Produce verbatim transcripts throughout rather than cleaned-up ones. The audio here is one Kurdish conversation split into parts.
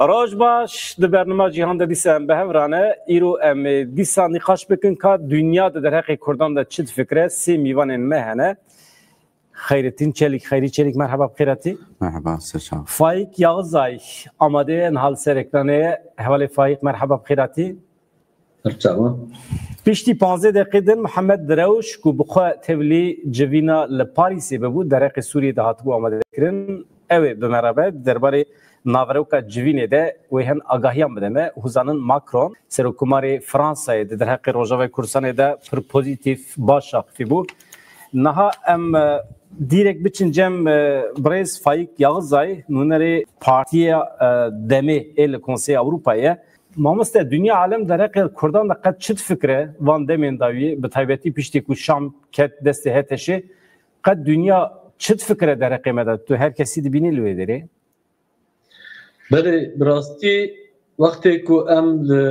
Roj baş, di bernama Cîhan de dîsa em bi hev re ne. Îro em ê dîsa nîqaş bikin ka dinya di derheqê Kurdan de çi difikire. Sê mîvanên me hene. Xeyretîn Çelîk, Xeyrî Çelîk, merheba bi xêr hatî. Merheba, ser çav. Faîk Yaxizay, amade ye, niha li ser ekranê ye. Hevalê Faîk, merheba bi xêr hatî. Her çawa. Piştî panzdeh deqê din Mihemed Direwş ku bi xwe tevlî civîna li Parîsê bibû, derheqê Sûriyê de hatibû amadekirin. Ew ê bi me re be, derbarê naveroka civînê de wê hin agahiyan bide me. Hûzanin Macron, Serokkomarê Fransayê, di derheqê Rojavayê Kurdistanê de pir pozîtîf, baş şaqifî bû. Niha em, e, dîrek biçin cem, e, birêz Faîk Yaxizay, nûnerê Partiya, e, Demê ê li Konseya Ewropayê ye. Mamoste, dinya alem derheqê Kurdan de qet çi difikire van demên dawî, bi taybetî piştî ku Şam ket destê HTŞê, qet dinya çi difikire derheqê me de? Tu her kesî dibînî li wê derê? Belê, bi rastî wextê ku em li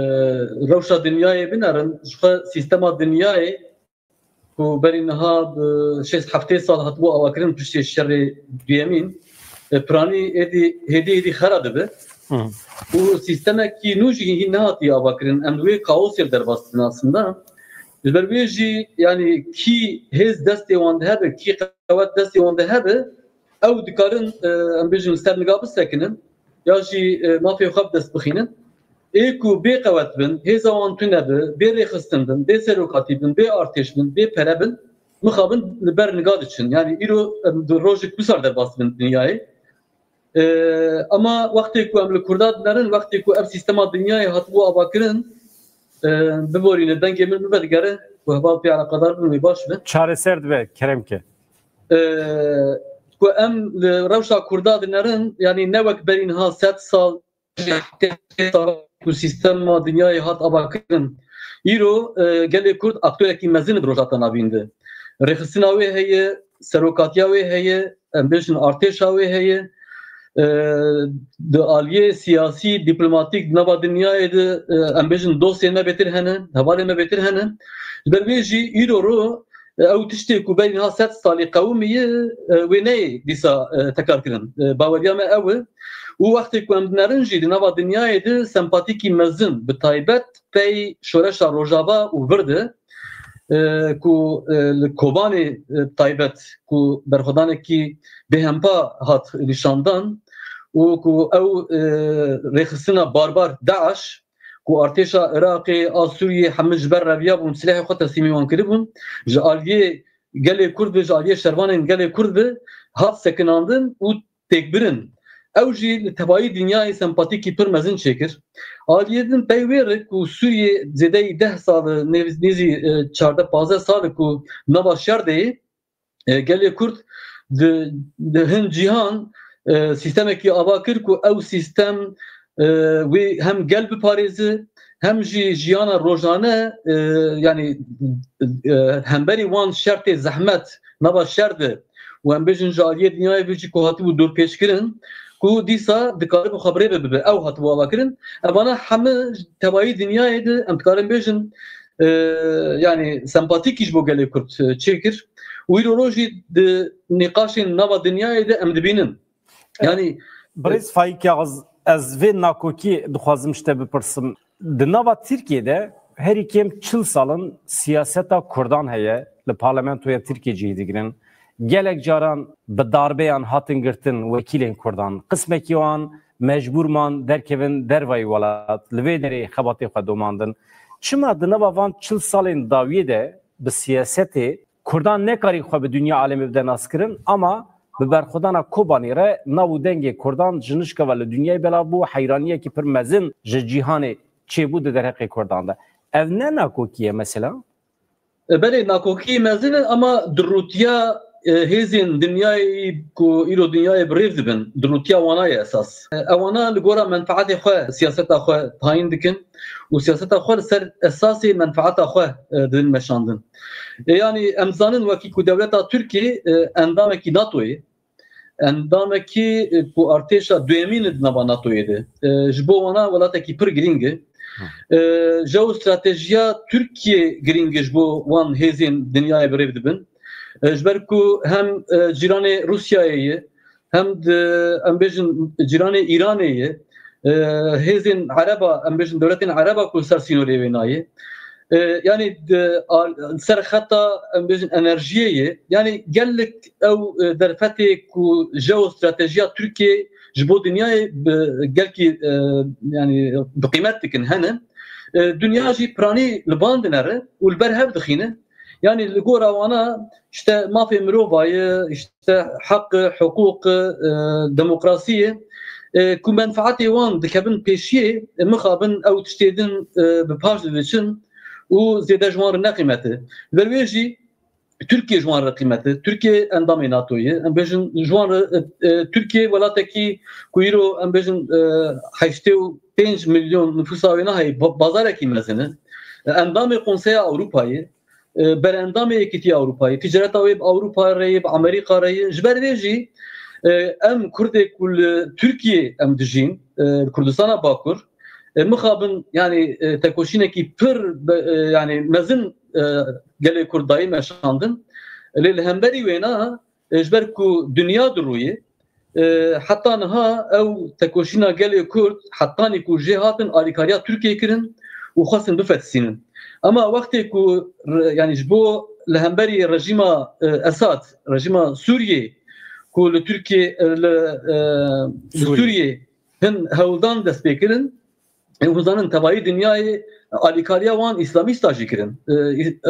rewşa dinyayê binerin, ji xwe sîstema dinyayê ku berî niha bi şêst heftê sal hatibû avakirin piştî şerê duyemîn, e, piranî êdî, hêdî hêdî xera dibe. Hı. Û sîstemekî nû jî hîn nehatiye avakirin. Em li wê kaosê derbas dibin aslında. Ji ber wê jî, yanî kî hêz destê wan de hebe, kî qewet destê wan de hebe, ew dikarin, e, em bêjin, li ser niga bisekinin, ya jî, e, mafê xwe bi dest bixînin. Ê ku bê qewet bin, hêza wan tune bi, bê rêxistin bin, bê serokatî bin, bê artêş bin, bê pere bin, mixabin li ber niga diçin. Yanî îro em di rojek wisa derbas dibin dinyayê. E, Ama wextê ku em li Kurda dinerin, wextê ku ev sîstema dinyayê hatibû avakirin, e, biborîne, dengê min bibe digere, ku heval pê eleqedar bin wê baş be. Çareser dibe, kerem ke. E, Ku em li rewşa Kurda dinerin, yanî ne wek berî niha sed sal, ku sîstema dinyayê hat avakirin. Îro, e, gelê Kurd aktorekî mezin e di Rojhilata Navîn de. Rêxistina wê heye, serokatiya wê heye, em bêjin artêşa wê heye. E, Di aliyê siyasî, diplomatîk di nava dinyayê de, e, em bêjin dostên me bêtir hene, hevalên me bêtir hene. Ji ber wê jî îro ro, e, ew tiştê ku berî niha sed salî qewimiye, e, wê neyê dîsa, e, tekar kirin. E, baweriya me ew e. Û wextê ku em dinerin jî di nava dinyayê de sempatîkî mezin, bi taybet pey şoreşa Rojava û vir de, e, ku, e, li Kobanê, e, taybet ku berxwedanekî bêhempa hat nîşandan û ku ew, e, rêxistina barbar DAIŞ, ku artêşa Iraqê a Sûriyê hemû ji ber reviyabûn, silehê xwe teslîmî wan kiribûn, ji aliyê gelê Kurd ve, ji aliyê şervanên gelê Kurd ve hat sekinandin û têkbirin. Ew jî li tevayî dinyayê sempatîkî pir mezin çêkir. Aliyê din pey wê re ku Sûriyê zêdeyî deh sal e, nêz-, nêzî, e, çardeh pazdeh sal e ku nava şer de ye, e, gelê Kurd di, di hin cîhan, e, sîstemekî ava kir ku ew sîstem, e, wê hem gel biparêze, hem jî jiyana rojane, e, yanî, e, hemberî wan şertê zehmet nava şer de û em bêjin ji aliyê dinyayê ve jî ku hatibû dorpêçkirin, ku dîsa dikaribe xwe bi rê ve bibe. Ew hatibû avakirin. Evana heme tevayî dinyayê de em dikarin bêjin, e, yanî sempatîkî ji bo gelê Kurd, e, çêkir. Û îro rojî di nîqaşên nava dinyayê de em dibînin. Yanî, Birêz Faîk Yaxiz, ez vê nakokî dixwazim ji te bipirsim. Di nava Tirkiyê de herî kêm çil sal in siyaseta Kurdan heye, li parlamentoya Tirkiyê cihê digirin. Gelek caran bi darbeyan hatin girtin wekîlên Kurdan. Qismekî wan mecbûr man derkevin dervayî welat, li vê derê xebatê xwe domandin. Çima di nava van çil salên dawiyê de bi siyasetê Kurdan nekarî xwe bi dinya alemê bide naskirin, ama bi berxwedana Kobanî re nav û dengê Kurdan ji nişka ve li dinyayê belav bû, heyraniyekî pir mezin ji cîhanê çêbû di derheqê Kurdan de. Ev ne nakokî ye mesela? E, belê, nakokî mezin e, ama dirûtiya, e, hêzên dinyayê ku îro dinyayê bi rêv dibin, dirûtiya wana ye esas. E, ewana li gora menfaetê xwe siyaseta xwe tayîn dikin û siyaseta xwe li ser esasê menfaeta xwe, e, didin meşandin. E, yanî em zanin wekî ku dewleta Tirkiyê, e, endamekî NATOyê, endamekî, e, ku artêşa duyemîn di nava NATOyê de. E, ji bo wana welatekî pir girîng e. E, jeostratejiya Tirkiyê girîng e ji bo wan hêzên dinyayê bi rêv dibin. E, ji ber ku hem, e, cîranê Rûsyayê ye, hem di, em bêjin, cîranê Îranê ye, e, hêzên Ereba, em bêjin dewletên Ereba ku li ser sînorê wê nayê. E, yanî di, a, ser xeta, em bêjin, enerjiyê ye. Yanî gelek ew, e, derfetê ku jeostratejiya Tirkiyê ji bo dinyayê bi gelkî, e, yanî bi qîmet dikin hene. E, dinya jî piranî li van dinere û li ber hev dixîne. Yanî li gora wana işte mafê mirova ye, işte heq, hiqûq, e, demokrasiyê, e, ku menfaetê wan dikevin pêşiyê, e, mixabin ew tiştê din, e, bi paş didiçin û zêde ji wan re ne qîmet e. Li ber wê jî Tirkiye ji wan re qîmet e. Tirkiye endamê NATO ye. Em bêjin ji wan re, e, e, Tirkiye welatekî ku îro em bêjin, e, heştê û pênc milyon nifûsa wê naheyî, ba-, bazarekî mezin e. E, endamê Konseya Ewropayê, e, berendamê Yekîtiya Ewropayê, ticareta wê bi Ewropa re ye, bi Amerîka re ye. Ji ber vê jî, e, em Kurdê ku li Tirkiyê em dijîn, e, li Kurdistana Bakur, e, mixabin, yanî, e, tekoşînekî pir be-, e, yanî mezin, e, gelê Kurd dayî meşandin. Lê li hemberî wêna, e, ji ber ku dinya dirûyê, e, heta niha ew tekoşîna gelê Kurd, hetanî ku jê hatin, alîkariya Tirkiyê kirin û xwestin bifetisînin. Ema wextê ku re-, yanî ji bo li hemberî rejîma, e, Esad, rejîma Sûriyê ku li Tirkiyê, e, li, e, li Sûriyê. Sûriyê hin hewldan dest pê kirin, e, hûn zanin tevayî dinyayê alîkariya wan îslamîsta jî kirin. E,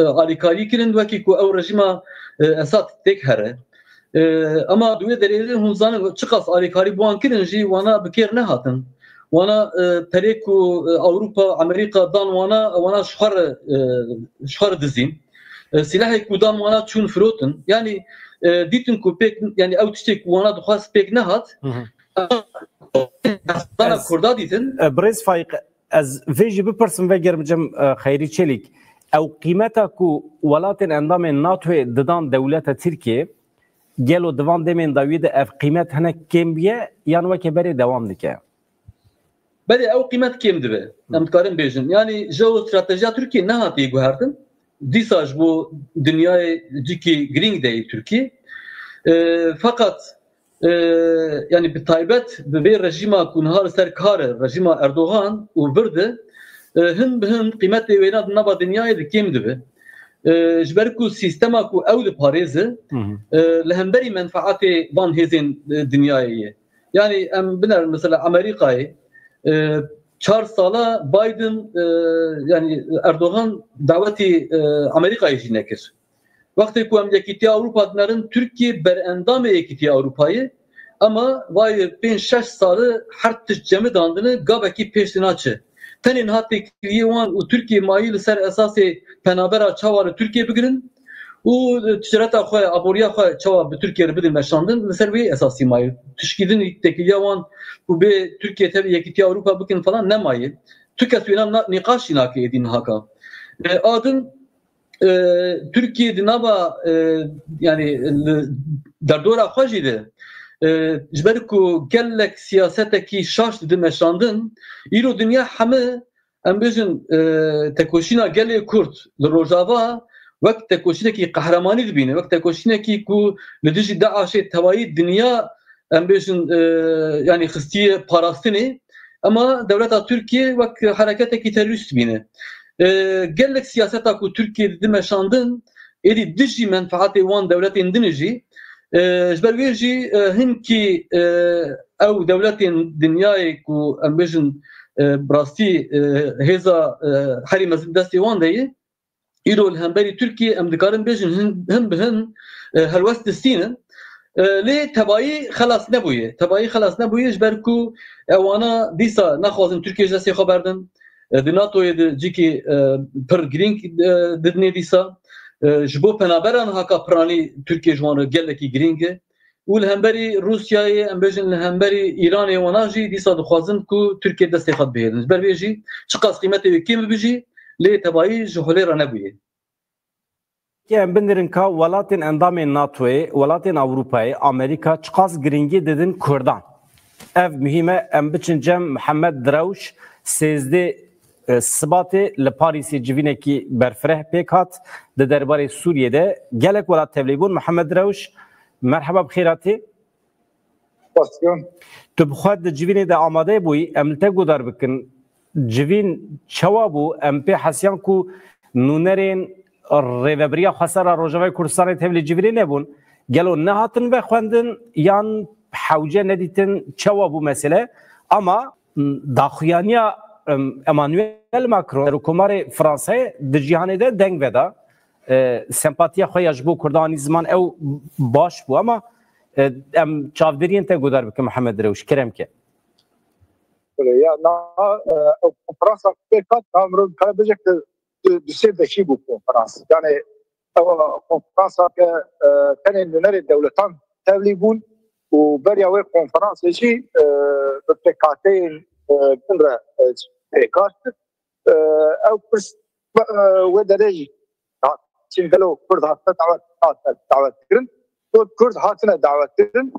e, alîkarî kirin wekî ku ew rejîma, e, Esad têk here. E, Ema di wê derê de hûn zanin çiqas alîkarî bi wan kirin jî wana bi kêr nehatin. Wana, e, perê ku, e, Ewropa, Amerîka dan wana, wana ji xwe re, e, ji xwe re dizîn. E, sîlehê ku dan wana çûn firotin. Yanî, e, dîtin ku pêk, yanî ew tiştê ku wana dixwest pêk nehat. Hı hı. Dana Ez, Kurda dîtin. e, Birêz Faîq, ez vê jî bipirsim vegerim cem, e, Xeyrî Çelîk. Ew qîmeta ku welatên endamên NATOyê didan dewleta Tirkiyê, gelo di van demên dawî de ev qîmet hinek kêm bûye yan weke berê dewam dike? Belê ew qîmet kêm dibe. Hı. Em dikarin bêjin. Yanî jeostratejiya Tirkiyê nehatiye guhertin. Dîsa ji bo dinyayê cikî girîng de yê Tirkiyê. E, feqet, e, yanî bi taybet bi vê rejîma ku niha li ser kar e, rejîma Erdogan û vir de, e, hin bi hin qîmetê wêna di nava dinyayê de kêm dibe. E, ji ber ku sîstema ku ew diparêze, Hı hı. e, li hemberî menfaetê van hêzên, e, dinyayê ye. Yanî em binerin mesela Amerîkayê, e, çar sala Biden, e, yanî Erdogan dawetî, e, Amerîkayê jî nekir. Wextê ku em Yekîtiya Ewropa dinerin, Tirkiye berendamê Yekîtiya Ewropayê, ema vayê pênc şeş sali her tişt cemidandine gavekî pêş tênaçe. Tenê niha têkiliyê wan û Tirkiye mayî li ser esasê penabera çawa li Tirkiye bigirin û ticareta xwe, aboriya xwe çawa bi Tirkiye re bidin meşandin, li ser wê esasî mayî. Tişkî din têkiliya wan ku bê Tirkiye tevî Yekîtiya Ewropa bikin falan nemayî. Tu kes wêna na-, nîqaş jî nake êdî nihaka. E, a din, e, Tirkiye di nava, e, yanî li derdora xwe jî de, e, ji ber ku gelek siyasetekî şaş didi meşandin, îro dinya heme, em bêjin, e, tekoşîna gelê Kurd li Rojava wek tekoşînekî qehremanî dibîne, wek tekoşînekî ku li dijî DAIŞê tevayî dinya, em bêjin, e, yanî xistiye parastinê, ema dewleta Tirkiye wek hereketekî terorîst dibîne. E, gelek siyaseta ku Tirkiye didi meşandin, êdî dijî menfaetê wan dewletên din jî, e, ji ber wê jî, e, hinkî, e, ew dewletên dinyayê ku em bêjin, e, bi rastî, e, hêza, e, herî mezin destê wan de ye, îro li hemberî Tirkiyê em dikarin bêjin hin, hin bi hin, e, helwest distînin. E, lê tevayî xelas nebûye. Tevayî xelas nebûye ji ber ku ewana dîsa naxwazin Tirkiye ji destê xwe berdin. E, di NATOyê de cîkî, e, pir girîng, e, didinê dîsa. E, ji bo penaberan haka piranî Tirkiye ji wan re gelekî girîng e. Û li hemberî Rûsyayê, em bêjin li hemberî Îranê wana jî dîsa dixwazin ku Tirkiye destê xwe bihêlin. Ji ber vê jî çiqas qîmetê wê kêm bibe jî, lê tevayî ji holê re nebûye. Em binêrin ka welatên endamên NATOyê, welatên Ewropayê, Amerîka çiqas girîngî didin Kurdan. Ev muhîm e, em biçin cem Mihemed Direwş, sêzdeh e, Sibatê li Parîsê civînekî berfireh pêk hat. Di derbarê Sûriyê de gelek welat tevlî bûn. Mihemed Direwş, merheba, bi xêr hatî. Spas dikim. Tu bi xwe di civînê de amade bûyî, em li te guhdar bikin. Civîn çawa bû? Em pê hesiyan ku nûnerên Rêvebiriya Xwesera Rojavayê Kurdistanê tevlî civînê nebûn. Gelo nehatin vexwendin yan hewce nedîtin? Çawa bû mesele? Ama, m, daxuyaniya, em, Emmanuel Macron, Serokkomarê Fransayê, di cîhanê de deng veda. E, sempatiya xwe ya ji bo Kurdan anî ziman, ew baş bû, ama, e, em çavdêriyên te guhdar bikin, Mihemed Rewş, kerem ke. Ya, na, e, ew konferansa pêk hat, na mirov dikare bêje ke du, du sê dekî bû konferans. Yani, ew konferansa ke, e, tenê nûnerê dewletan tevlî bûn û beriya wê konferansê jî, e, bi pêkhateyên, e, din re, e, pêk hat. E, ew pirs, e, wê derê jî hat, çin gelo Kurd hatine dawet, hatine dawet kirin. Got Kurd hatine dawet kirin.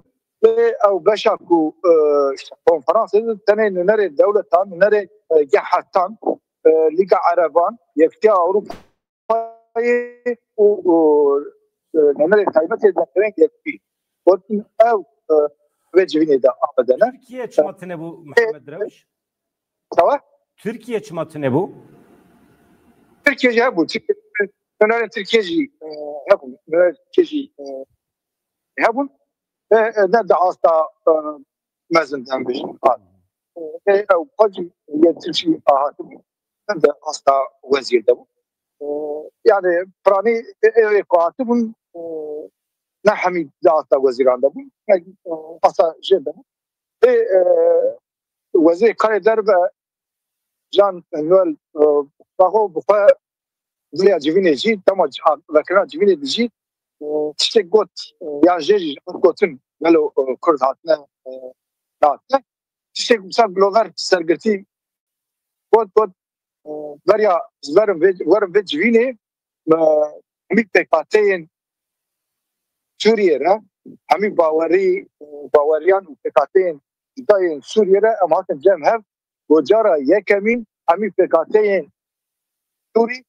Lê ew beşa ku, e, işte, konferansê de tenê nûnerê dewletan, nûnerê, e, gehetan, e, Lîga Ereban, Yekîtiya Ewropayê û, û, e, nûnerê taybetê derxeyên yekî. Gotin ew, e, vê civînê de amade ne. Tirkiye çima tine bû, Mihemed Rewş? Çawa? Tirkiye çima tine bû? Tirkiye jî hebû. Tirkiye, nûnerên Tirkiye jî, e, hebûn. Nûnerên Tirkiye jî, e, hebûn. E, e, ne di asta, e, mezin de em bêjin. E, e, ew xwe jî yê Tirkî hatibûn. Ne di asta wezîr de bû. E, yani, piranî, e, e, ku hatibûn, e, ne hemî di asta wezîran de bûn. Ne, e, asta jê de bûn. Ê, e, Wezîrê Karê Derve Jean Noel, e, Barrot bi xwe viliya civînê jî, dema c-, a-, vekirina civînê de jî, e, tiştek got, e, yan jê jî gotin, gelo, e, Kurd hatine, e, nehatine. Tiştek wisa gilover sergirtî got, got, e, beriya werin vê, werin vê civînê, e, hemî pêkhateyên Sûriyê re, hemî bawerî, baweriyan û pêkhateyên cuda yên Sûriyê re em hatin cem hev, bo cara yekemîn hemî pêkhateyên Sûrî,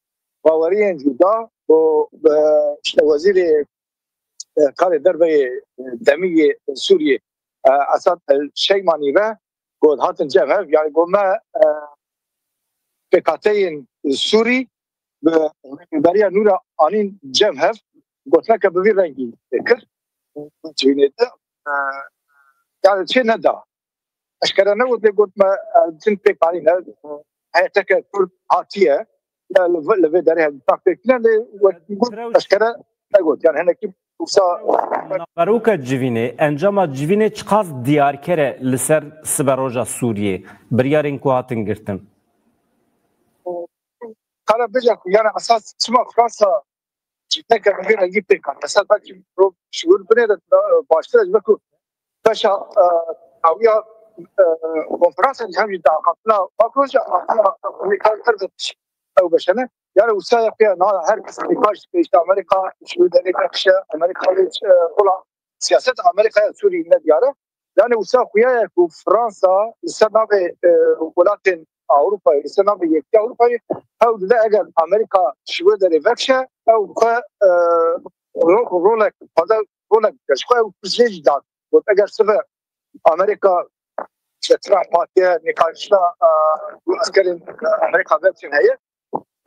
baweriyên cuda, bo, e, işte wezîrê, e, karê derve yê, e, demî yê Sûriyê, e, Esad El Şeymanî re got hatin cem hev, yani got me, e, pêkhateyên Sûrî bi beriya nû re anîn cem hev, gotineke bi vî rengî kir. Civînê de, e, yani çê neda. Eşkere negot lê got me, e, din pêk anîne. Heyeteke Kurd hatiye. Ya li vê, li vê derê hevdîsan pêk tîne lê wek got, eşkere negot. Yani hinekî wisa Naveroka civînê, encama civînê çiqas diyarker e li ser siberoja Sûriyê, biryarên ku hatin girtin? Kara bêje ku yani esas çima Fransa civîneke bi vî rengî pêk hat. Mesela belkî mirov şiwir binêre, e, baştir e, ji ber ku beşa, e, dawiya, e, konferansa jî hem jî daxaftina Macron jî axaftina Amerîka li ser de ew beşe ne. Yani wisa ya xuya na her kes nîqaş dike, işte Amerîka şiwir derê vekişe, Amerîka, e, rola siyaset Amerîkaya Sûrî ne diyar e. Yani wisa xuya ye ku Fransa li ser navê, e, welatên Ewropayê, li ser navê Yekîtiya Ewropayê, ew dide eger Amerîka ji wê derê vekişe, ew xwe, e, ro-, rolek, xweza rolek dike. Ji xwe ew pirsê jî dat. Got eger sibe Amerîka, işte Trump hatiye nîqaşina, e, ku eskerên, e, Amerîka vekişin heye.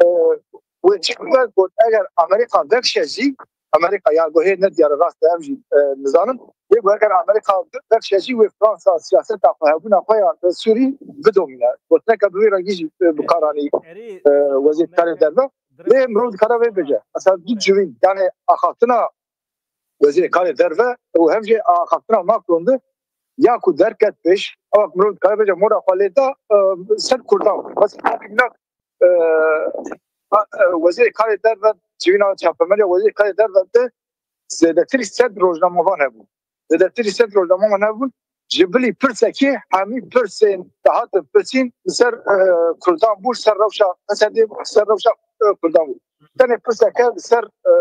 E, wê çi bibe got eger Amerîka vekişe jî, Amerîka ya got hê ne diyar e, rast e, em jî, e, nizanin. Lê got eger Amerîka vekişe jî wê Fransa siyaseta xwe, hebûna xwe ya li Sûrî bidomîne. Gotineke bi vî rengî jî, e, bi kar anî, Erê, e, wezîr karê derve. Lê mirov dikare vê bêje. Mesela du civîn, yani axaftina wezîrê karê derve û hem jî axaftina Macron de ya ku derket pêş, ew mirov dikare bêje mora xwe lê da, e, ser Kurdan. Mesela e, e, wezîrê karê derve, civîna çapemenî ya wezîrê karê derve de zêdetirî sed rojnamevan hebûn. Zêdetirî sed rojnamevan hebûn. Ji bilî pirsekê hemî pirsên dihatin pirsîn li ser, e, Kurdan bû, li ser rewşa Esedê bû, li ser rewşa, e, Kurdan bû. Tenê pirseke li ser, e,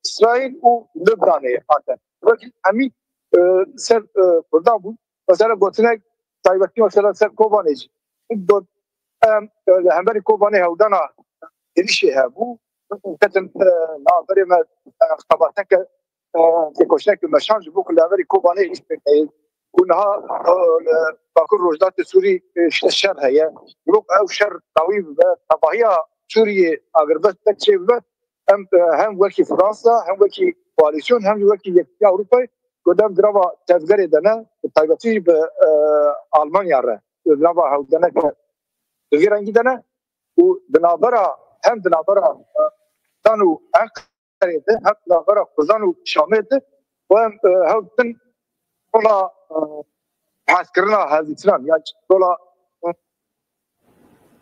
Îsraîl û Lubnanê hate. Wekî hemî, e, li ser, e, Kurdan bû. Mesela gotinek taybetî mesela ser Kobanê jî. Got, em, e, li hemberî Kobanê hewdana êrîşê hebû. Ketin, e, navberê me, e, xebateke, e, têkoşinek bi meşan ji bo ku li hemberî Kobanê êrîş pêk neyê. Ku niha e, li Bakur Rojhilatê Sûrî e, işte şer heye. Wek ew şer dawî bibe, tevahiya Sûriyê agirbest tek çê bibe, em e, hem wekî Fransa, hem wekî koalîsyon, hem jî wekî Yekîtiya Ewropayê ku dem di nava tevgerê de ne, bi taybetî jî bi e, Almanya re di nava hewdenek de, di vî rengî de ne û di navbera, hem di navbera e, Kurdan û Enqerê de, hem di navbera Kurdan û Şamê de û em e, hewl din rola e, hezkirina hevdîtinan ya rola e,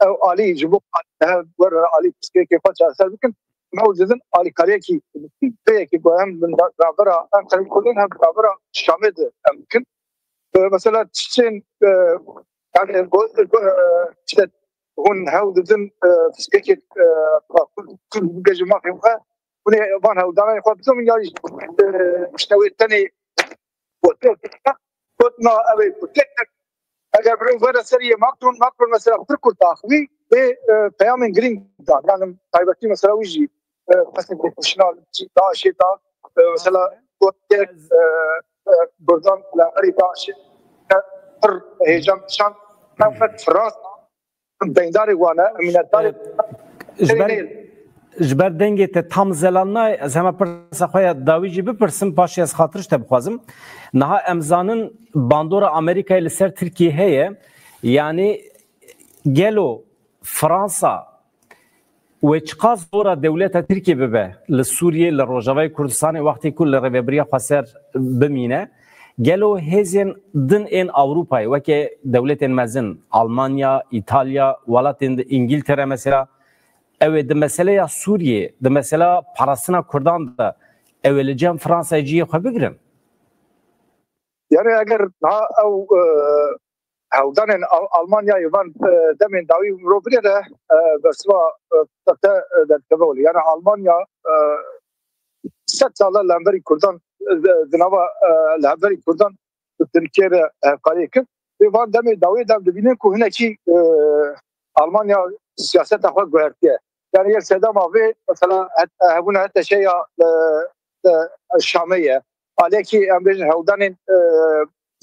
ew alî ji bo hev were alî pirsgirêkê xwe çareser bikin. Em hewl didin alîkariyekî bikin. Vê yekê ku em di navbera Enqerê Kurdên hem di navbera Şamê de em bikin. E, mesela tiştên e, yani go- go- e, işte hûn hewl didin e, pirsgirêkê e, Kurd bike ji mafê xwe. Hûn ê van hewldananê xwe bidomîn ya jî e, işte wê tenê gotiye gotina ew ê gotiye. Eger birov were seriyê Macron, Macron mesela pir kurt axivî vê e, peyamên girîng dan. Yani taybetî mesela wî jî e, qasê têkoşîna li DAIŞê da, e, mesela gotiye e, e, Kurdan li herî DAIŞê e, pir hêja nîşan. Fransa deydarê wan e, minetdarê E, ji wan ber, e. Ji ber dengê te tam zelal nayê, ez hema pirsa xwe ya dawî jî bipirsim, paşê ez xatir ji te bixwazim. Niha em zanin bandora Amerîkayê li ser Tirkiyê heye. Yanî gelo Fransa wê çiqas zora dewleta Tirkiyê bibe li Sûriyê, li Rojavayê Kurdistanê, wextê ku li Rêvebiriya Xweser bimîne, gelo hêzên din ên Ewropayê, weke dewletên mezin, Almanya, Îtalya, welatên di Îngiltere mesela, ew ê di meseleya Sûriyê, di mesela parastina Kurdan de, ew ê li cem Fransayê cihê xwe bigirin? Yani eger niha ew e, hewldanên Al- Almanyayê van e, demên dawî mirov bigere e, bersiva e, te e, derdikeve olê. Yani Almanya e, sed sala li hemberî Kurdan e, di nava e, li hemberî Kurdan bi Tirkiye re hevkariyê kir. Vê van demê dawê dem dibînin ku hinekî e, Almanya siyaseta xwe guhertiye. Yani yek sedema vê mesela het, hebûna H T Ş'ê ya e, e, Şamê ye. Aliyekî em bêjin hewldanên e,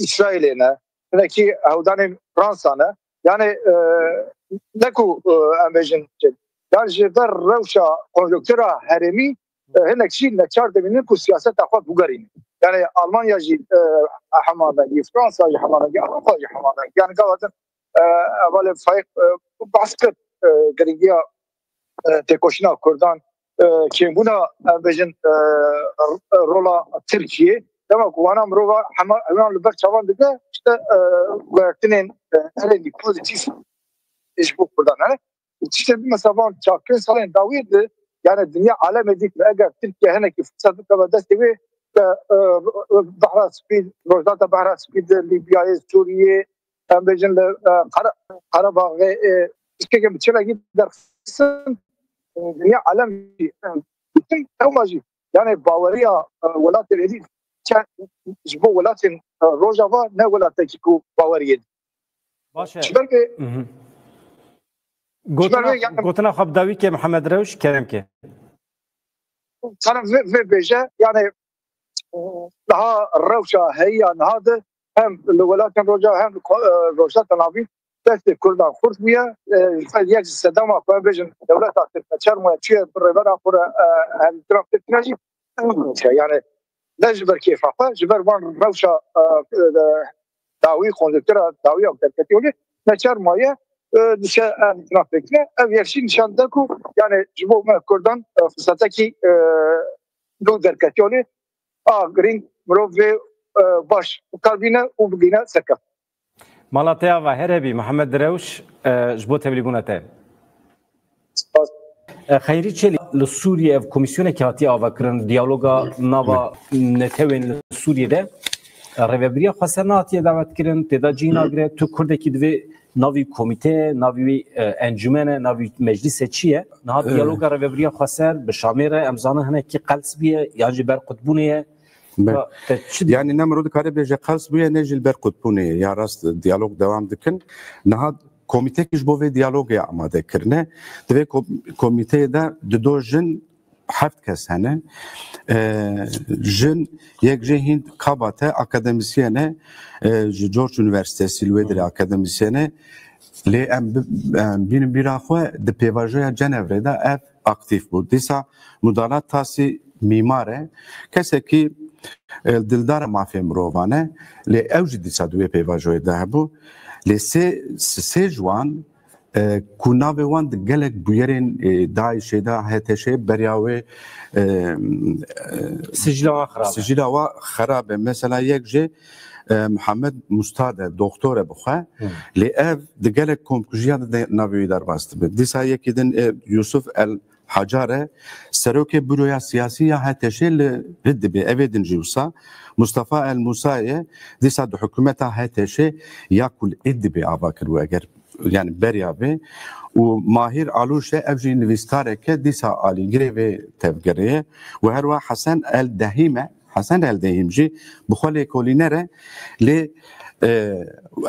Îsraîlê ne. Hinekî hewldanên Fransa ne. Yani e, ne ku e, em bêjin yani ji ber rewşa konjonktura herêmî e, hinek jî neçar dibînin ku siyaseta xwe bigerînin. Yani Almanya jî e, heman rengî, Fransa jî heman rengî, Ewropa jî heman rengî. Yani gava din e, hevalê Faîq e, behs kir e, girîngiya e, têkoşîna Kurdan, e, kêmbûna em bêjin e, r- rola Tirkiyê. Dema ku wana mirova hema heman li ber çavan dide, işte e, guhertinên e, herêmî pozîtîf ji bo Kurdan hene. Û tiştê din mesela van çar pênc salên dawî de, yani dinya alemê dît me eger Tirkiye hinekî firset bikeve destê wê, ke e, Behra Spî, Rojhilata Behra Spî de, Lîbyayê, Sûriyê, em bêjin li e, Qara- Qerebaxê, e, tiştekê bi çilekî derxistin, e, dinya alem jî, e, bütün ewma jî, yani baweriya e, welatê êdî çe- ji bo welatên e, Rojava ne welatekî ku baweriyê. Baş e. Ji ber vê Mhm. Gotina, yani gotina xwe bi dawî ke Mihemed Rewş, kerem ke. Sana vê, vê bêje, yani e, niha rewşa heya niha de hem li welatên Rojava hem li ko- e, Rojhilata Navîn destê Kurdan xurt bûye. E, ji ber yek ji sedema ku em bêjin dewleta Tirk neçar maye çûye bi rêvera xwe re e, hevdîtina Tirkine jî ew rewşe. Yani ne ji ber kêfa xwe, ji ber van rewşa e, e, dawî, konjonktura dawî ya ku derketiye olê, neçar maye e, dişe hevdîtina Tirkine. Ev yek jî nîşan dide ku yani ji bo me Kurdan e, firsetekî e, nû derketiye olê. A girîng mirov vê e, baş bikar bîne û bigihîne serkeftin. Mala te ava her hebî Mihemed Rewş e, ji bo tevlîbûna te. Spas. E, Xeyrî Çelî, li Sûriyê ev komîsyonekî hatiye avakirin, diyaloga nava netewên li Sûriyê de. E, Rêvebiriya Xweser nehatiye davetkirin, tê de cî nagire, tu Kurdekî divê navî komîte, navî wî e, encûmen e, navî meclîs e, çi ye? Niha E. diyaloga Rêvebiriya Xweser bi Şamê re em zanin hinekî qels bûye, yan jî ber qutbûnê ye? Be- Ya, te çi dî? Yani ne mirov dikare bêje qels bûye, ne jî li ber qutbûnê ye. Ya rast diyalog dewam dikin. Niha komîtekî ji bo vê diyalogê amade kirine. Di vê kom- komîteyê de dido jin heft kes hene. E, jin yek jê hîn kabate akademisyene, e, ji George Üniversitesi li wê dirê akademisyene. Lê em bi-, em bînin bîra xwe di pêvajoya Cenevre de ev aktîf bû. Dîsa Mudala Tasî mîmar e. Kesekî, e, dildara mafê mirovan e. Lê ew jî dîsa di wê pêvajoyê de hebû. Lê sê, sê ji wan, e, ku navê wan di gelek bûyerên, e, DAIŞê de, HTŞê beriya wê, e, e, Sicîla wan xirab e. Sicîla wan xirab e. Mesela yek jê, e, Mihemed Mustad e, doktor e bi xwe. Hı. Lê ev di gelek komkujiya de navê wî derbas dibe. Dîsa yekî din, e, Yusuf El Hacar e, serokê Buroya Siyasî ya HTŞê li Idlibê. Evê din jî wisa Mustafa El Musa ye, dîsa di hikûmeta HTŞê ya ku li Idlibê ava kiribû, eger, yani beriya vê. Û Mahir Alûş e, ev jî nivîskarek e, dîsa alîgirê vê tevgerê ye. Û herwa Hesen El Dehîm e. Hesen El Dehîm jî bi xwe lêkolîner e, lê, e,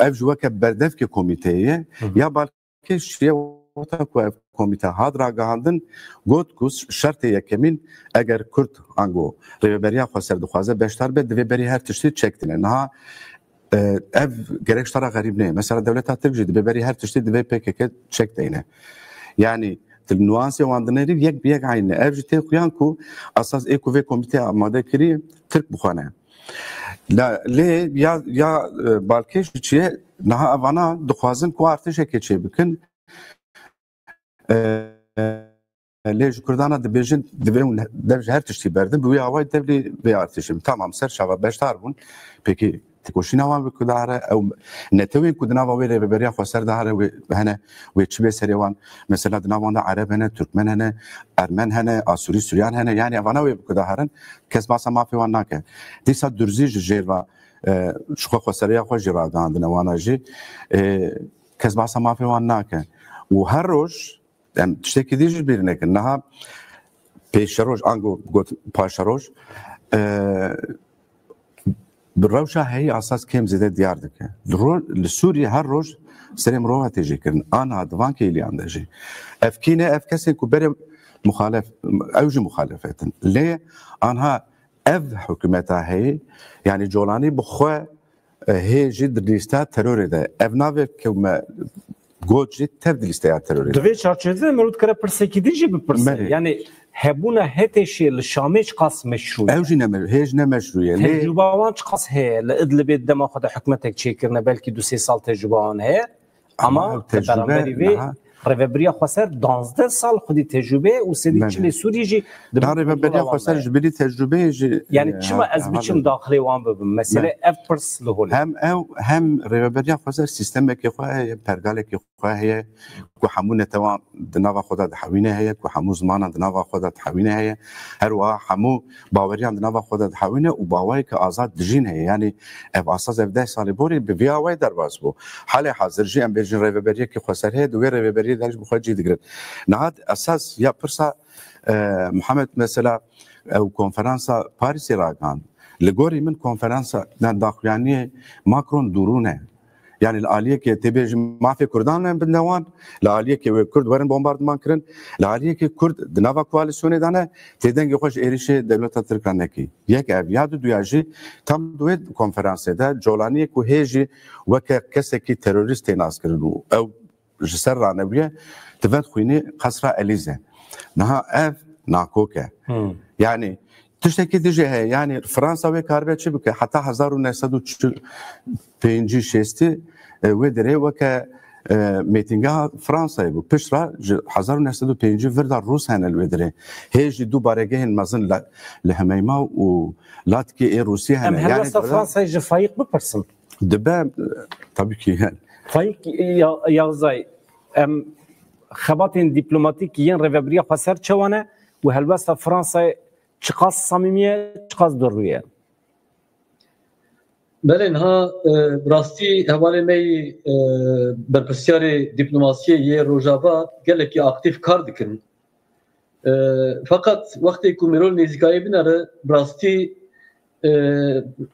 ev jî weke berdevkê komîteyê ye. Hı hı. Ya Balkêş çiye, wexta ku ev komîte hat ragihandin, got ku şertê yekemîn, eger Kurd ango Rêveberiya Xweser dixwaze beşdar be, divê berî her tiştî çek tîne. Niha, e, ev gerek ji te re xerîb neyê. Mesela dewleta Tirk jî divê berî her tiştî divê P K K çek deyne. Yani, tu nuansê wan dinêrî yek bi yek eyn e. Ev jî tê xuyan ku esas ê ku vê komîtê amade kirî Tirk bi xwe ne. La, lê ya, ya, e, balkêş çi ye? Niha evana dixwazin ku artêşekê çêbikin. E, lê ji Kurdana dibêjin, divê hûn dev ji her tiştî berdin, bi wî awayî dev lê vê artêşê. Tamam, ser çava beşdar bûn. Pekî têkoşîna wan bi ku dahre, ew netewên ku di nava wê rêveberiya xweser de hene, wê, hene, wê çi bê serê wan? Mesela di nav wan de Ereb hene, Türkmen hene, Ermen hene, Asûrî, Suryan hene. Yani evana wê bi ku daherin, kes basa mafê wan nake. Dîsa Durzî ji jêr ve, e, ji xwe xweseriya xwe jî ragihandine wana jî. E, kes basa mafê wan nake. Û her roj, em tiştekî dî jî bîr nekin. Niha pêşeroj, ango got paşeroj, e, bi rewşa heyî esas kêm zêde diyar dike. Li ro-, li Sûriyê her roj serê mirova tê jêkirin. Anha di van kêliyan de jî. Ev kî ne, ev kesên ku berê muxalef, ew jî muxalefet in. Lê anha ev hikûmeta heyî, yani Colanî bi xwe, e, hê jî di lîsta terorê de. Ev navê ku me got jî tev di lîsteya terorê de. Di vê çarçovê de mirov dikare pirsekî din jî bipirse. Belê. Yani hebûna HTŞê li Şamê çiqas meşrû ye? Ew jî ne me-, hê jî ne meşrû ye. Lê tecrûba wan çiqas heye? Li Idlibê di dema xwe de hikûmetek çêkirine, belkî du sê sal tecrûba wan heye. Ama Ama ew tecrûbe beramberî vê niha rêveberiya xweser duwazdeh sal xwedî tecrûbe û sêdî çilê Sûrî jî di bin kontrola wan de ye. Belê. Niha rêveberiya xweser ji bilî tecrûbeyê jî, Yani e, çima ha-, ez biçim daxilê wan bibim? Mesele ev pirs li holê. Hem ew, hem rêveberiya xweser sîstemekê xwe heye, pergalekê xwe heye, ku hemû netewan di nava xwe de dihewîne heye, ku hemû zimanan di nava xwe de dihewîne heye. Her wiha hemû baweriyan di nava xwe de dihewîne û bawayeke azad dijîn heye. Yani ev asas ev deh salê borî bi vî awayî derbas bû. Halê hazir jî em bêjin rêveberiyekî xweser heye, di wê rêveberiyê de jî bi xwe cî digirin. Niha esas ya pirsa, e, Mihemed mesela ew konferansa Parîsê ragihand. Li gorî min konferansa, yani daxuyaniyê Macron dûrûn e. Yani li aliyekê tê bêjin mafê Kurdan ne bin newan, li aliyekê wê Kurd werin bombardiman kirin, li aliyekê Kurd di nava koalîsyonê de ne, tê dengê xwe ji êrişê dewleta Tirk re nekî. Yek ev, ya duduya jî tam di wê konferansê de Colaniyê ku hê jî weke kesekî terorîst tê naskirin û ew ji ser ranebûye, di vet xwînê Qesra Elîze. Niha ev nakok e. Hmm. Yani tiştekî dijî heye. Yani Fransa wê karibe çi bike? Heta hezar û neh sed û çil pêncî şêstî, e, wê derê weke, e, mêtingeha Fransayê bû. Pişt re ji hezar û neh sed û pêncî vir de Rûs hene li wê derê. Hê jî du baregehên mezin li, li Hemeyma û Latkê ê Rûsî hene. Em helwesta Fransayê ji Fayîq bipirsin. Dibe, tabii ki yani. Fayîq Ya-, Yagzay, em xebatên dîplomatîk yên Rêveberiya Xweser çawa ne û helwesta Fransayê çiqas samîmî ye, çiqas dorû ye? Belê, niha, e, rastî hevalê me yî, e, berpirsyarê dîplomasiyê yê Rojava gelekî aktîf kar dikin. E, feqet wextê ku mirov nêzîkayê binere, bi rastî, e,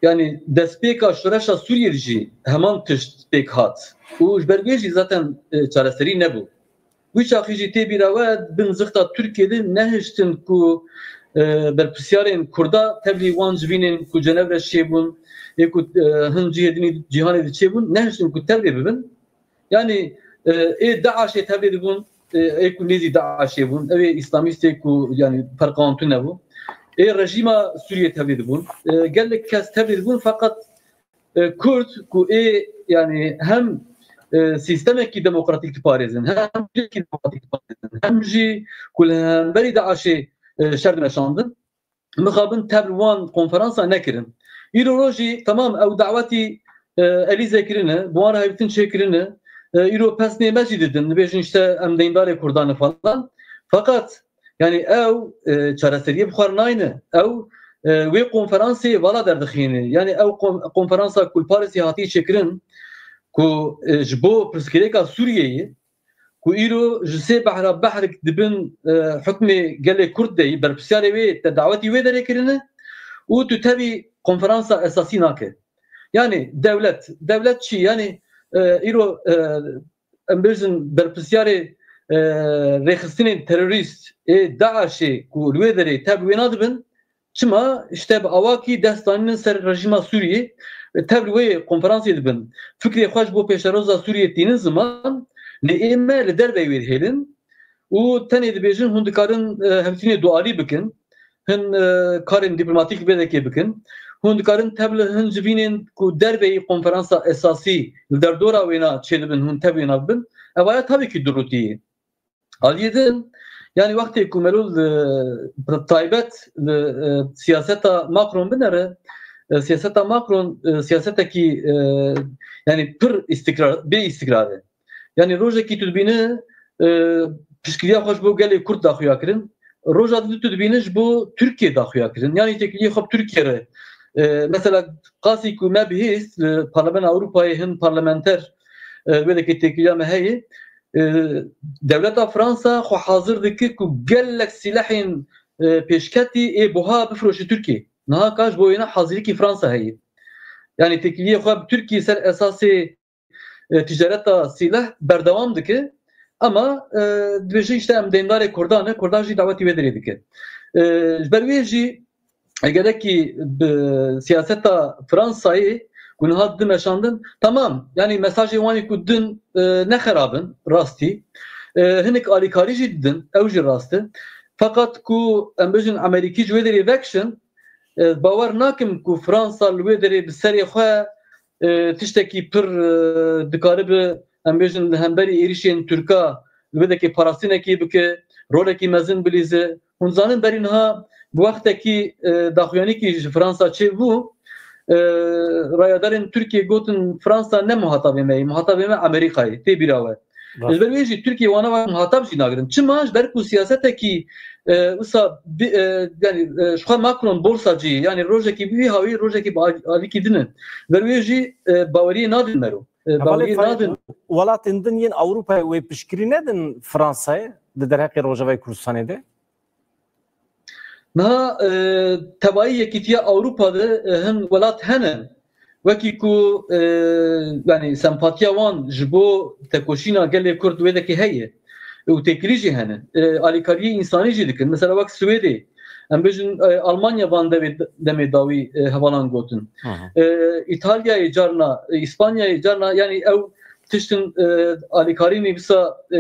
yanî destpêka şoreşa Sûriyê de jî heman tişt pêk hat. Û ji ber wê jî zaten, e, çareserî nebû. Wî çaxî jî tê bîra we, bin zixta Tirkiyê de nehiştin ku, e, berpirsiyarên Kurda tevlî wan civînên ku Cenevre çêbûn, ê ku, e, hin cihê dinî cîhanê de çêbûn, nehiştin ku tevlê bibin. Yanî, e, ê DAIŞê tevlê dibûn, e, ê ku nêzî DAIŞê bûn, ew ê îslamîstê ku, yanî, perqa wan tune bû. Ê rejîma Sûriyê tevlê dibûn. E, gelek kes tevlê dibûn, feqet, e, Kurd ku ê, yanî, hem, e, sîstemekî demokratîk diparêzin, hem cihekî demokratîk diparêzin, hem jî ku li hemberî DAIŞê, e, şer dimeşandin, mixabin tevl wan konferansa nekirin. Îro rojî, temam, ew dawetî, e, Elîze kirine, bi wan re hevdîtin çêkirine, e, îro pesnê me jî didin, dibêjin işte em deyndarê Kurdan in falan. Feqet, yanî ew, e, çareseriyê bi xwe re nayne. Ew, e, wê konferansê vala derdixîne. Yanî ew kon-, konferansa ku li Parisê hatiye çêkirin, ku, e, ji bo pirsgirêka Sûriyeyê, ku îro ji sê behra behrik dibin, e, hukmê gelê Kurd de yî, berpirsiyarê wê te dawetî wê derê kirine û tu tevî konferansa esasî nake. Yanî dewlet, dewlet çi? Yanî, e, îro, e, em bêjin berpirsiyarê, e, rêxistinên terorîst ê DAIŞê ku li wê derê tev wê nadibin, çima işte bi awakî dest danînin ser rejîma Sûriyê, tev li wê konferansê dibin. Fikrê xwe ji bo pêşeroza Sûriyê tînin ziman, lê ê me li derveyî wê dihêlin û tenê dibêjin hûn dikarin, e, hevdîtinê dualî bikin, hin, e, karên dîplomatîk li vê derê bikin. Hûn dikarin tev li hin civînên ku derveyî konferansa esasî li derdora wêna çêdibin, hûn tev wêna bibin. Evaya tabii ki durûtî ye. Aliyê din, yanî wextê ku Melûl, e, bi taybet li, e, siyaseta Macron binere, e, siyaseta Macron, e, siyasetekî, e, yanî pir îstikrar, bê îstikrar e. Yanî rojekî tu dibîne, e, piştgiriya xwe ji bo gelê Kurd daxuya kirin. Roja din tu dibîne ji bo Tirkiye daxuya kirin. Yanî têkiliyê xwe bi Tirkiye re. E, mesela qasî ku me bihîst li Parlamentoya Ewropayê hin parlamenter, e, wê dekê têkiliya me heye. E, dewleta Fransa xwe hazir dike ku gelek sîlehên, e, pêşketî ê buha bifroşe Tirkiye. Niha ka ji bo wêne hazirîkî Fransa heye. Yanî têkiliyê xwe bi Tirkiye ser esasê, e, ticareta sîleh berdewam dike. Ama, e, dibêje işte em deyndarê Kurdan e, Kurdan jî dawetî wê derê dike. E, ji ber wê jî Egerekî bi siyaseta Fransayê ku niha didin meşandin, temam, yanî mesajê wan ê ku didin, e, ne xerab in, rastî. E, hinek alîkarî jî didin, ew jî rast e. Feqet ku em bêjin Amerîkî ji wê derê vekişin, e, bawer nakim ku Fransa li wê derê bi serê xwe, e, tiştekî pir, e, dikaribe, em bêjin li hemberî êrişên Tirka li wê derê parastinekê bike, rolekî mezin bilîze. Hûn zanin berî niha bi wextekî, e, daxuyanîkî ji Fransa çêbû, e, rayedarên Tirkiyê gotin Fransa ne muhatabê me ye, muhatabê me Amerîka ye, tê bîra we. Rast. Ji ber wê jî Tirkiye wana ve muhatab jî nagirin. Çima? Ji ber ku siyasetekî, e, wisa bi, e, yanî, e, ji xwe Macron borsacî ye, yanî rojekî bi wî hawî, rojekî bi al-, alîkî din e. Ji ber wê jî, e, baweriyê nadin mero. E, Hevalê baweriyê Tayyip, nadin. Welatên din yên Ewropayê wê piştgirî nedin Fransayê di derheqê Rojavayê Kurdistanê de? Niha, e, tevayî Yekîtiya Ewropa de, e, hin welat hene. Wekî ku, e, yanî sempatiya wan ji bo tekoşîna gelê Kurd wê dekê heye. Û têkilî jî hene. E, alîkariyê însanî jî dikin. Mesela wek Swêdê, em bêjin, e, Almanya van devê, demê dawî, e, hevalan gotin. Hı hı. E, Îtalyayê carna, e, Îspanyayê carna, yanî ew tiştin, e, alîkarî nivîsa, e,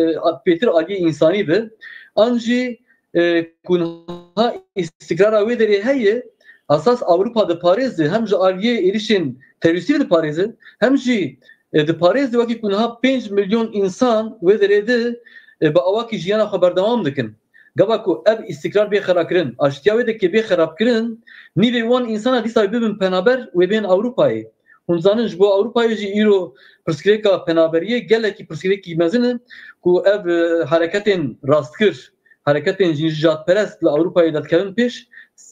pêtir aliyê însanî be. An jî, e, ku niha îstikrara wê derê heye, esas Ewropa diparêze, hem ji aliyê êrişên terorîstî ve diparêze, hem jî, e, diparêze wekî ku niha pênc milyon însan wê derê de, e, bi awakî jiyana xwe berdewam dikin. Gava ku ev îstikrar bê xerakirin, aştiya wê dekê bê xerabkirin, nîvê wan însana dîsa bibin penaber wê bên Ewropayê. Hûn zanin ji bo Ewropayê jî îro pirsgirêka penaberiyê gelekî pirsgirêkî mezin e ku ev, e, hereketên rastkir, hereketên jî nijadperest li Ewropayê derdikevin pêş.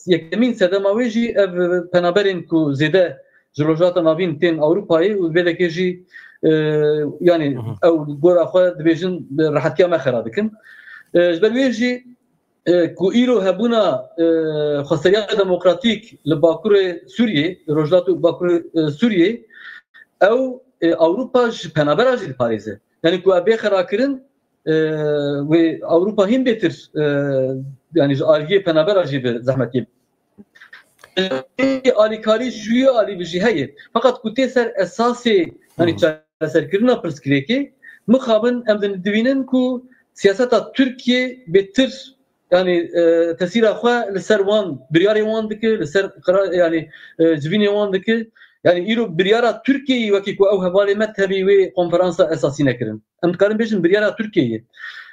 Yekemîn sedema wê jî ev, e, penaberên ku zêde ji Rojhilata Navîn tên Ewropayê û vê dekê jî, e, yanî Hı hı. ew gora xwe dibêjin, e, rehetiya me xera dikin. E, ji ber wê jî, e, ku îro hebûna, e, xweseriya demokratîk li Bakurê Sûriyê, Rojhilat û Bakurê, e, Sûriyê, ew, e, Ewropa ji penabera jî diparêze. Yanî ku ev bê xerakirin, e, wê Ewropa hîn bêtir, e, yanî ji aliyê penabera jî bi zehmetiyê. Alîkarî ji wî alî bi jî heye. Feqet ku tê ser esasê, yanî çareserkirina pirsgirêkê, mixabin em din dibînin ku siyaseta Tirkiye bêtir, yanî, e, tesîra xwe li ser wan, biryarê wan dike, li ser qira-, yanî, e, civînê wan dike. Yanî îro biryara Tirkiyeyê wekî ku ew hevalê me tevî wê konferansa esasî nekirin. Em dikarin bêjin biryara Tirkiyeyê.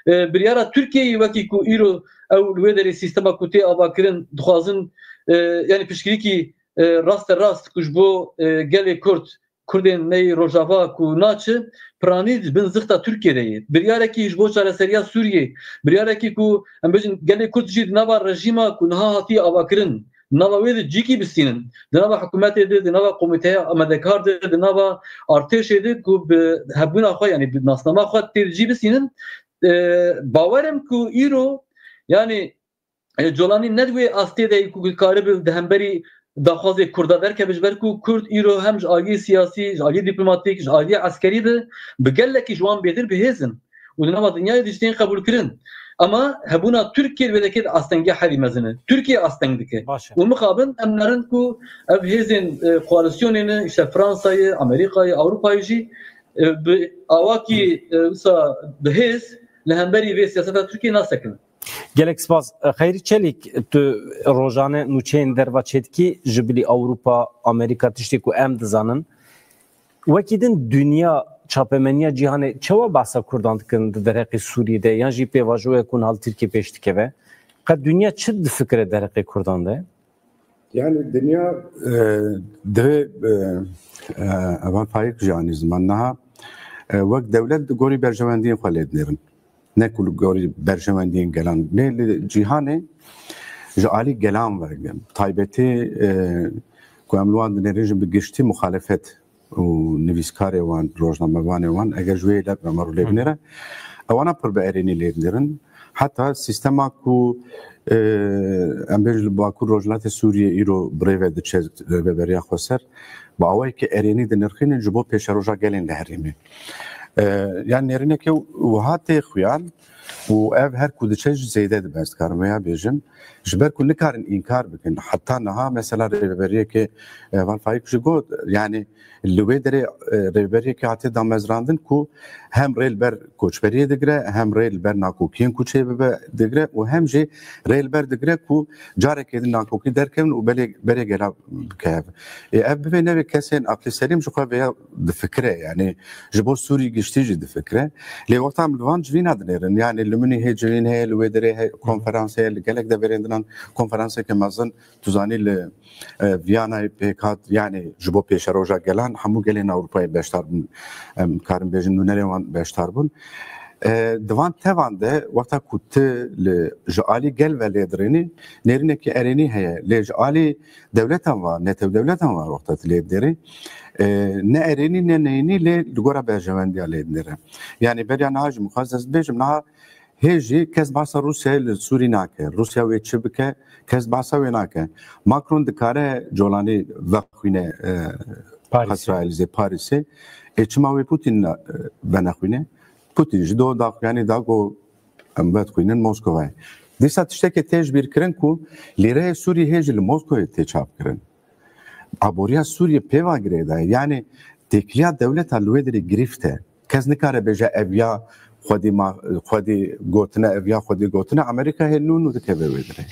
E, biryara Tirkiyeyê wekî ku îro ew li wê derê sîstema ku tê avakirin dixwazin, e, yanî piştgirîkî, e, raste rast ku ji bo, e, gelê Kurd, Kurdên neyê Rojava ku naçe, piranî di bin zixta Tirkiyê de ye. Biryarekî ji bo çareseriya Sûriyê, biryarekî ku em bêjin gelê Kurd jî di nava rejîma ku niha hatiye avakirin, di nava wê de cîkî bistînin. Di nava hikûmetê de, di nava komîteya amadekar de, di nava artêşê de ku bi hebûna xwe, yanî bi nasnama xwe tê cî bistînin. E, bawer im ku îro, yanî, e, Colanî ne di wê astê de ye ku karibe di hemberî daxwazê Kurda derkeve, ji ber ku Kurd îro hem ji aliyê siyasî, ji aliyê dîplomatîk, ji aliyê eskerî de bi gelekî ji wan bêtir bi hêz in. Û di nava dinyayê de jî tên qebûlkirin. Ama hebûna Tirkiye li wê derê astengiya herî mezin e. Tirkiye asteng dike. Baş e. Û mixabin em nerin ku ev hêzên, e, koalîsyonê ne, îşte Fransayê, Amerîkayê, Ewropayê jî, e, bi awakî, e, wisa bi hêz li hemberî vê siyaseta Tirkiye nasekinin. Gelek spas. Xeyrî Çelîk, tu rojane nûçeyên derva çêdikî ji bilî Ewropa, Amerîka, tiştê ku em dizanin. Wekî din dinya, çapemeniya cîhanê çawa behsa Kurdan dikin di derheqê Sûriyê de, yan jî pêvajoyek ku niha li Tirkiyê pêş dikeve? Qet dinya çi difikire derheqê Kurdan de? Yani dinya, e, divê, e, e, Evan Faik jî anî ziman niha, e, wek dewlet di gorî berjewendiyên xwe lê dinêrin. Ne ku li gorî berjewendiyên gelan. Lê li cîhanê ji alî gelan ve, taybetî, e, ku em li wan dinêrin jî bi giştî muxalefet û nivîskarê wan, rojnamevanê wan, eger ji wê leb me rû lê binêre, ewana pir bi erênî lê dinêrin. Heta sîstema ku, e, em bêjin li Bakur Rojhilatê Sûriyê îro bi rê ve diçe rêveberiya xweser, bi awayekî erênî dinirxînin ji bo pêşeroja gelên li herêmê. E, yani nêrîneke wiha tê xuyan û ev her ku diçe jî zêde dibe, ez dikarim vêya bêjim. Ji ber ku nikarin înkar bikin. Heta niha mesela rêveberiyeke, e, Van Faik jî got, yani li wê derê, e, rêveberiyeke hatiye damezrandin ku hem rê li ber koçberiyê digire, hem rê li ber nakokiyên ku çêbibe digire û hem jî rê li ber digire ku carekê din nakokî derkevin û belê, berê gela bike hev. Ê, ev bivê nevê kesên aqlî selîm ji xwe vêya difikire, yani ji bo Sûrî giştî jî difikire. Lê wexta em li van civîna dinêrin, yani li Munîhê civîn heye, li wê derê heye, konferans heye, li gelek deverên dinan konferanseke mezin, tu zanî li, e, Viyanayê pêk hat, yani ji bo pêşeroja gelan, hemû gelên Ewropayê beşdar bûn. Em karin bêjin nûnerên wan beşdar bûn. E, di van tevan de wexta ku tu li, ji alî gel ve lê dirênî, nêrînekî erênî heye. Lê ji alî dewletan ve, netew dewletan ve wexta tu lê dirê, e, ne erênî ne neyînî lê li gora berjewendiya lê dinêre. Yani beriya niha jî mixwaz ez bêjim, niha hê jî kes bahsa Rûsyayê li Sûrî nake. Rûsya wê çi bike, kes bahsa wê nake. Macron dikare Colanî vexwîne, e, Parisê. Qesra Elîzê Parisê. Ê çima wê Putin, e, venexwîne? Putin ji do daxuyanî da ku em vedixwînin Moskovayê. Dîsa tiştekê tê ji bîr kirin ku lîreya Sûrî hê jî li Moskovê tê çapkirin. Aboriya Sûriyê pê va girêdayê. Yani têkiliya dewleta li wê derê girîft e. Kes nikare bêje ev ya xwedî ma-, xwedî gotine, ev ya xwedî gotine. Amerîka hê nû nû dikeve wê derê.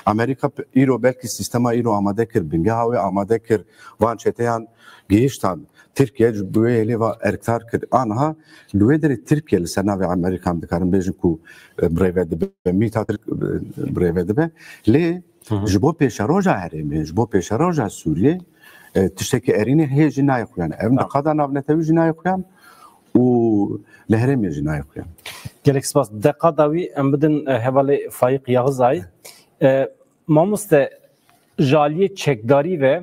Amerîka p-, îro belkî sîstema îro amade kir, bingeha wê amade kir, van çeteyan gihiştan. Tirkiye ji bi wê hêlê va erkdar kir. Aniha li wê derê Tirkiye li ser navê Amerîkan dikarin bêjin ku, e, bi rê ve dibe, mîta Tirk, e, bi rê ve dibe. Lê Hı hı. ji bo pêşeroja herêmê, ji bo pêşeroja Sûriyê, e, tiştekî erînê hê jî nayê xuyan. Ev Tamam. di qada navnetewî jî nayê xuyan û li herêmê jî nayê xuyan. Gelek spas. Deqa dawî em bidin, e, hevalê Faîq Yaxizayî. E, mamoste, ji aliyê çekdarî ve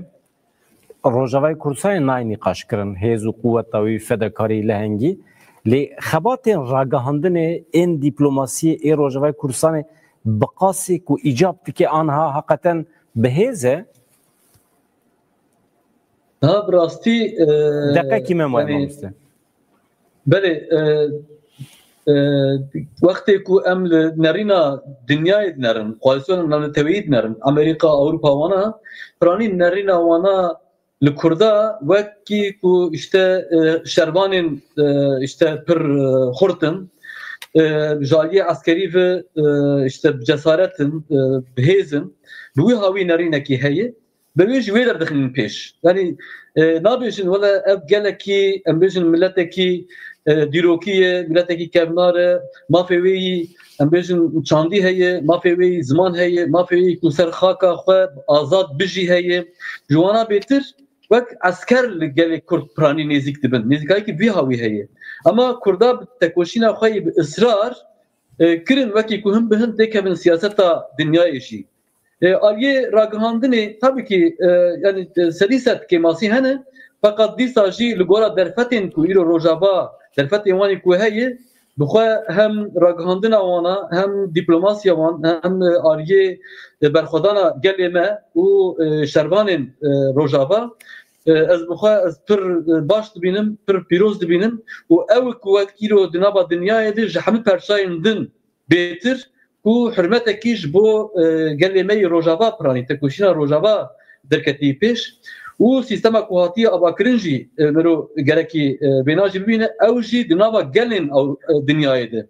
Rojavayê Kurdistanê nayê nîqaşkirin, hêz û quweta wî, fedekarî, lehengî. Lê xebatên ragihandinê ên dîplomasiyê ê Rojavayê Kurdistanê bi qasî ku îcab dike aniha heqeten bi hêz e? Ha, bi rastî, e, Deqekî me maye, yani, mamoste. Belê, e, E, Wextê ku em li nerîna dinyayê dinerin, koalîsyona navneteweyî dinerin, Amerîka, Ewropa wana, piranî nerîna wana li Kurda wekî ku işte, e, şervanên, e, işte pir, e, xurt in, e, ji aliyê eskerî ve, e, işte bi cesaret in, e, bi hêz in. Bi wî hawî nerînekî heye. Bi wê jî wê derdixînin pêş. Yanî, e, nabêjin wele ev gelekî, em bêjin miletekî, e, dîrokî ye, miletekî kevnar e, mafê wê yî, em bêjin çandî heye, mafê wê yî ziman heye, mafê wê yî ku ser xaka xwe azad bijî heye. Ji wana bêtir wek esker li gelê Kurd piranî nêzîk dibin. Nêzîkayekî vî hawî heye. Ema Kurda bi tekoşîna xwe yî bi israr, e, kirin wekî ku hin bi hin têkevin siyaseta dinyayê jî. E, aliyê ragihandinê, tabii ki, e, yani, e, serî ser kêmasî hene, feqet dîsa jî li gora derfetên ku îro Rojava, derfetên wanî ku heye, bi xwe hem ragihandina wana, hem diplomasiya wan, hem, e, aliyê, e, berxwedana gelê me û, e, şervanên, e, Rojava, e, ez bi xwe ez pir, e, baş dibînim, pir pîroz dibînim û ew ku wek îro di nava dinyayê de ji hemî perçayên din bêtir ku hurmetekî ji bo, e, gelê me yê Rojava piranî, tekoşîna Rojava derketî pêş û sîstema ku hatiye avakirin jî, e, mero gerekî, e, bêna jî bibîne, ew jî di nava gelên ew, e, dinyayê de.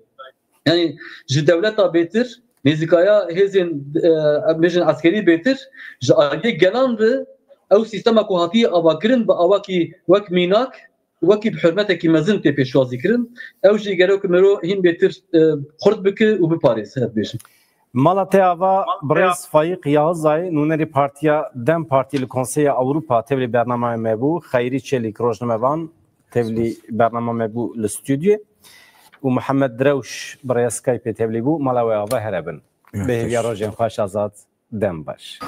Yani ji dewleta bêtir, nêzîkaya hêzên, e, em bêjin eskerî bêtir, ji aliyê gelan re ew sîstema ku hatiye avakirin bi awakî wek mînak, wekî bi hurmetekî mezin tê pêşwazî kirin. Ew jî gerek mero hîn bêtir, e, xurt bike û biparêze, ez dibêjim. Mala te ava birêz Faîq Yahizayê, nûnerê Partiya DEM Partî li Konseya Ewropa tevlî bernama me bû. Xeyrî Çelîk, rojnamevan, tevlî bernama me bû li stûdyoyê. Û Mihemed Direwş bi rêya Skypeê tevlî bû. Mala we ava here bin. Bêhêviya rojên xweş, Azad. Dem baş.